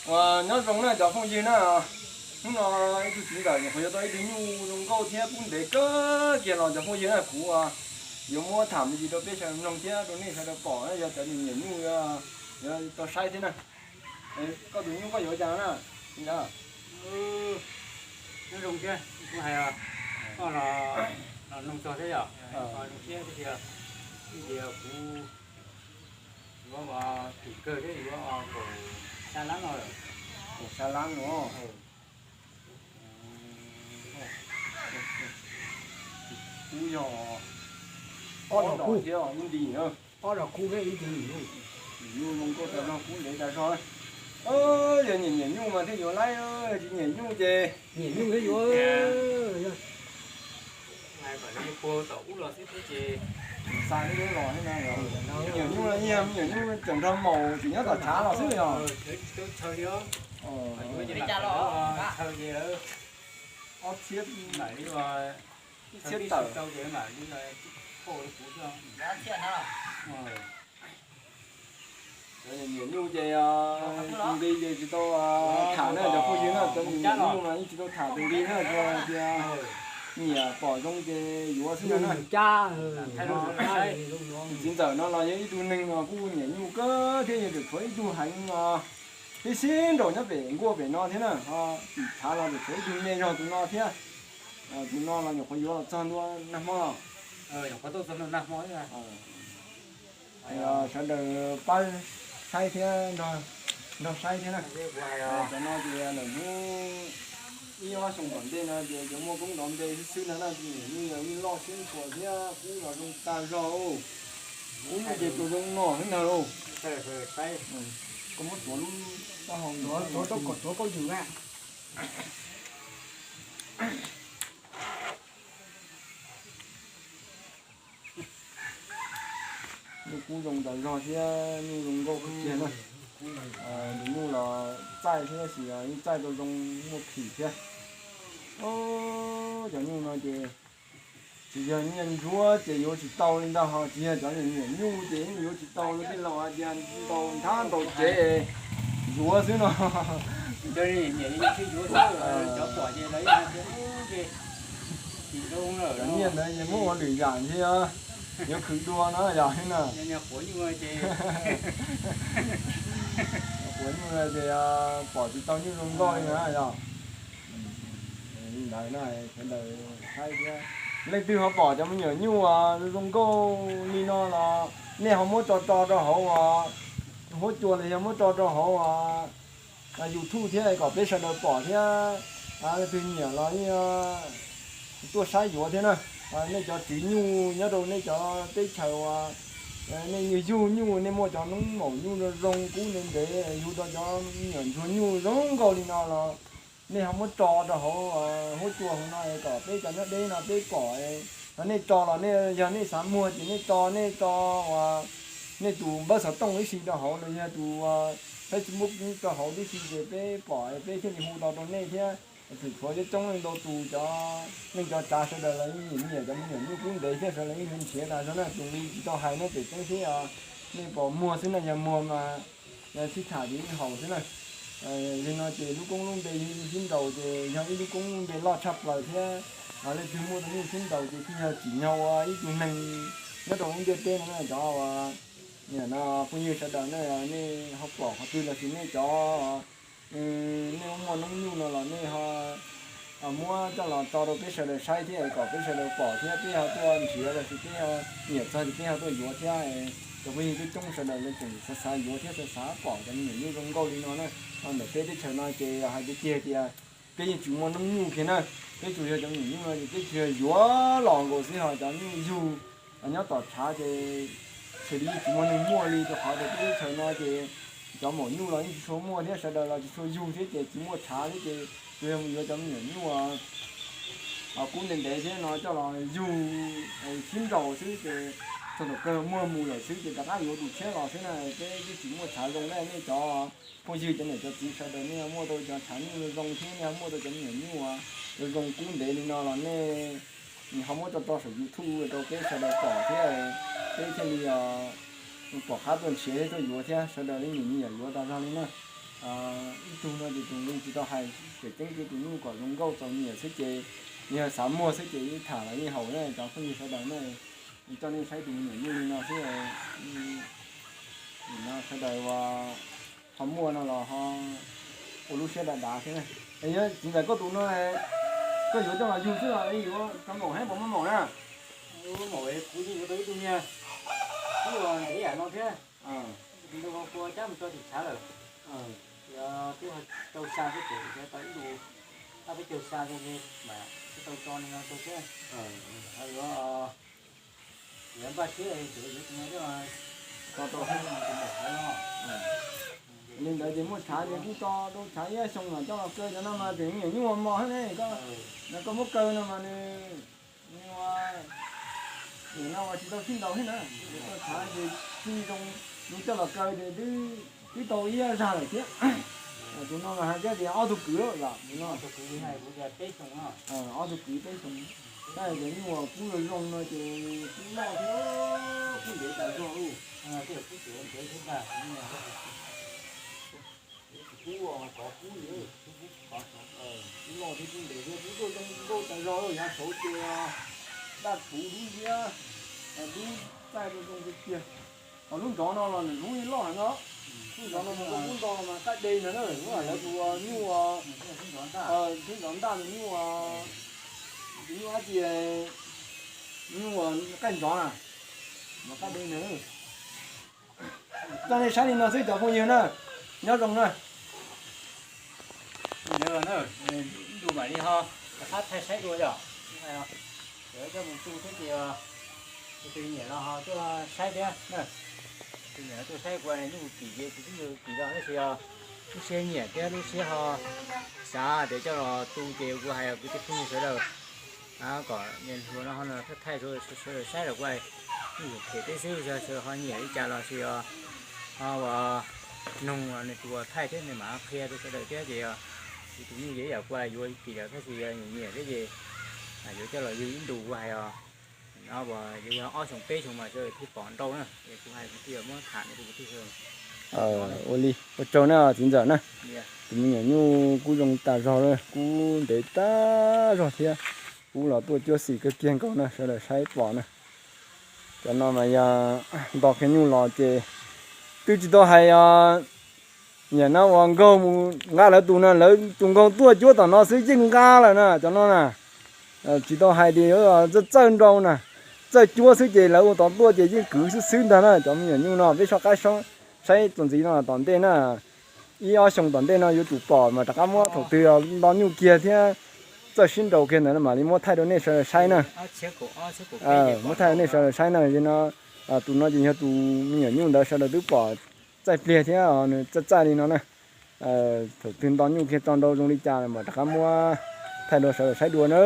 Nyob zoo na cov phooj ywg na, hnub no ib tug txiv ntxawm nyuam qhuav yuav tau ib tug nyuj zoo nkauj thiab kub ntev kawg kiag los cov phooj ywg na, kuv yuav muab tham me ntsis rau peb sawv mloog thiab rau nej sawv daws pom na, yog cov nyiam nyuj yuav tau saib thiab na. Koj tus nyuj koj yuav cas na? Nyob zoo thiab, kuv hais koj los mloog txog thiab yom, zoo thiab tiag tiag. Kuv yuav tim kawg thiab yuav kaum xya lab no lawm. Kaum xya lab no. Kuv yog ob dos thiab ib nti na. Ob dos kub thiab ib nti. Nyuj zoo nkauj tas zog, kub ntev tas zog. Yog nyiam nyiam nyuj mas thiaj yuav laib, yog tsis nyiam nyuj ces nyiam nyuj thiaj yuav. Xa lub los, nyiam nyuj los, nyiam nyuj tseem nrog maum tseem nyob tom tshav los xwb yog. Ob txhiab, ib txhiab tawm. Cov nyiam nyuj ces tus nqi ces tsis tau tham na cov phooj ywg na, cov nyiam nyuj mas yeej tsis tau tham tus nqi na, tsuas tias nyiam pom zoo ces yuav xwb na. Txiv ntxawm no los yog ib tug neeg kuj nyiam nyuj kawg thiab, yog tseem tshuav ib tug heev os, ib sib nraum nyob pem nkuaj pem no thiab na, tim tshav los tseem tshuav ib tug me zog tus no thiab. Tus no los nyuam qhuav yuav los txog ntua nag hmo. Sawv daws pab saib thiab nrog saib thiab na. Cov no ces lawm hnub ib ob xyoo tom ntej no ces cov muaj koob nrov npe xwb xwb no na, ces nyiam nyuj yog yeej loj siab ntshuas thiab kub los zoo tag zog. Kub ces tsuas zoo no xwb ntag lauj. Koj muab tuav lub taub hau, tuav kom tuav koj yws na. Nyuj kub zoo tas zog thiab nyuj zoo nkauj kawg kiag na. Tus nyuj los txaij thiab tab sis yeej txaij tau zoo muaj phim thiab. Cov nyuj no ces tsis yog nyiaj ntsuab ces yuav tsis tau li ntag, ho tsis yog cov nyiam nyuj ces yeej yuav tsis tau li, tej laus hais tias ntaus nthab ntaus tsev yuav xwb no. Cov nyiaj ntawd muab ua lwm yam thiab, yuav khwv dua no yog na. Quav nyuj ces pom tsis tau nyuj zoo nkauj li na yog. Li ntawd na, sawv daws saib thiab, leej twg ho pom cov me nyuam nyuj zoo nkauj li no los nej ho muab tso tso rau hauv huab cua los yog muab tso rau hauv YouTube thiab kom peb sawv daws pom thiab. Leej twg nyiam los yeej tuaj saib yuav thiab na. Nej cov tswv nyuj nyob rau nej cov teb chaws uas nej yug nyuj, nej muaj cov noob maum nyuj zoo zoo kub ntev ntev, yug tau cov me nyuam ntsuag nyuj zoo nkauj li no los nej ho muab tso rau hauv huab cua hauv no kom peb cov nyob deb no peb pom. Yog nej tso los nej, yog nej xav muag ces nej tso, nej tso uas nej tus npawb xov tooj tib si rau hauv los yog tus Facebook rau hauv tib si ces peb pom peb thiaj li hu tau rau nej thiab. Tseem tshuav coob coob leej ntau tus cov neej cov tsav sawv daws los yeej nyiam nyiam cov me nyuam nyuj kub ntev thiab sawv daws yeej nrhiav tas zog na, tus nqi tsis tau hais no pem tseeb thiab. Nej pom muag xwb na, yog muag mas sib tham ces yeej haum xwb na. Yog no ces lub koob lub npe yog ib lub sib nraus ces yog ib lub koob lub npe loj tshaj plaws thiab. Leej twg muaj tus nyuj sib nraus ces thiaj yog tsim nyog ua ib tug neeg nyob rau lub ntiaj teb no na cov uas no phooj ywg sawv daws na, nej ho pom qhov twg los sis nej cov nej muaj noob nyuj no los nej ho muab coj los tso rau peb sawv daws saib thiab kom peb sawv daws pom thiab peb ho tuaj nrhiav los sis peb ho nyiam txog ces peb ho tuaj yuav thiab. Cov phooj ywg coob coob sawv daws lawv tseem xav xav yuav thiab xav xav pom cov me nyuam nyuj zoo nkauj li no na. Ntawm peb teb chaws no ces hais tiag tiag tias peb yeej tsis muaj noob nyuj kiag na. Peb tsuas yog cov me nyuam nyuj no ces peb tsuas yog yuav los nkaus xwb, ho cov nyuj yug nyob tom tshav ces xws li yeej tsis muaj neeg muaj li, rau qhov tias peb teb chaws no ces cov maum nyuj los yeej tsis tshua muaj thiab sawv daws los tsis tshua yug thiab ces tsis muaj tshav thiab ces tsuas yog mus yuav cov me nyuam nyuj kub ntev ntev thiab no coj los yug sib nraus xwb ces txog thaum kawg muag mus lawm xwb ces rov qab yuav tus tshiab los xwb na. Peb twb tsis muaj tshav zoo na, nej cov phooj ywg cov niam cov txiv sawv daws nej muaj tau cov tshav nyuj zoo thiab nej muaj tau cov me nyuam nyuj zoo kub ntev li no los nej ho muab tso tso saum YouTube rau peb sawv daws pom thiab peb thiaj li pom qab tuaj nrhiav thiab tuaj yuav thiab sawv daws li nyiam nyiam yuav tas zog li na. Ib tug no ces tus nqi tsis tau hais, tseem ceeb ces tus nyuj kom zoo nkauj txaus nyiam xwb ces, yog xav muag xwb ces yeej tham los yeej haum na cov phooj ywg sawv daws na. Coj nej saib tus me nyuam nyuj li no xwb, sawv daws uas ho muaj no los ho ua lub siab dav dav thiab na. Es yog txiv ntxawm koj tus no, koj yuav coj los yug xwb los yuav tau maum hab puas muaj maum na? Maum kuv yeej yuav tau ib tug niag, kuv ntev yam no thiab, kuv cab mus tso tim tshav lawm. Yog twb rau xya xwb ces tau ib ntus, tab peb caug xya rau mas twb tau tso no rau thiab. Yuav, yuav npaj siab ces yuav tus no thiab. Li ntawd ces muaj tshav ces kuj tso rau tshav ib xyoos mam coj los kaw, cov no mas tseem me nyuam nyuj mos mos thiab ne, koj, koj muab kaw no mas nws, nws ua, nim no ua tsis tau sib nraus thiab na. Koj tshav ces tsis zoo, nws coj los kaw ces twb tau ib zag lawm thiab. Tus no mas hais tias ob tug kwv lawm, ob tug kwv peb xyoos, tab sis nyuj uas kub zoo zoo no ces kub loj thiab, kub ntev tas zog lawm. Kub kov kub, kub loj thiab kub ntev thiab, kub tuaj zoo nkauj tas zog lawm, yav saud ces daj rhuv dub nciab, dub txaij rau zoo tiag tiag. Ho lub nrov no los nws hnub ib loj heev no. Lub nrov no mas kub nto mas qab de ntag na, lawv tus nyuj, thiab nrov ntaj tus nyuj, tus nyuj dab tsi, nyuj qaij nrov na, mas qab de ntag. Coj nej saib li no xwb cov phooj ywg na, nyob zoo na. Ib ntus mam li ho rov qab thaij saib dua yom. Coj mus tu thiab ces tus twg nyiam los ho tuaj saib thiab na. Tus nyiam tuaj saib kuv nyuj kim ces kuv twb yog kim los tab sis lub siab nyiam thiab lub siab ho xav tias coj los tu ces kuv hais kwv tij phooj ywg sawv daws kom nias hluas no ho thaij rau sawv daws saib los kuv hais, nyuj phem tib xwb, sawv daws ho nyiam li cas los sis ho ua noog nws tus uas thaij thiab nws mam qhia rau sawv daws thiab ces kuv tus nyuj ces ib yam kuv yuav kim lawm tab sis nyiam thiab ces yuav coj los yug ib ntus kuv hais os. No uas yuav yog ob xyoos peb xyoos mas sawv daws thiaj pom nrau na, es kuv hais kuv thiaj muab tham no rau kwv tij sawv daws. Ua li ua tsaug na txiv ntxawm na. Tus me nyuam nyuj kub zoo tas zog lawm, kub ntev tas zog thiab, kub los tuaj cuab xim kawg kiag nkaus na, sawv daws saib pom na. Cov no mas yog nto kiag nyuj los ces twb tsis tau hais os, niam no uas nkaug mus nqa lawv tus no, lawv tus nkaug tuaj cuab tom no xwb yeej nqa lawm na cov no na. Tsis tau hais tias yuav txawj nrau na, txawj cuab xwb ces lawv ua tod tuaj ces yeej kwv xwb xwb ntag na cov me nyuam nyuj no. Peb soj qab saib txuas ntxiv no tom ntej na, ib ob xyoos tom ntej no yuav tsum pom mas rov qab muab thaum twg nto nyuj kiag thiab txawj sib nraus kiag ntawd mam li muab thaij rau nej sawv daws saib na. Muab thaij rau nej sawv daws saib na, no tus no ces yog tus me nyuam nyuj ntawd sawv daws twb pom txaij pliag thiab nws txaij txaij li no na. Thaum twg nto nyuj kiag tso nrau zoo li cas mas rov qab muab thaij rau sawv daws saib dua na.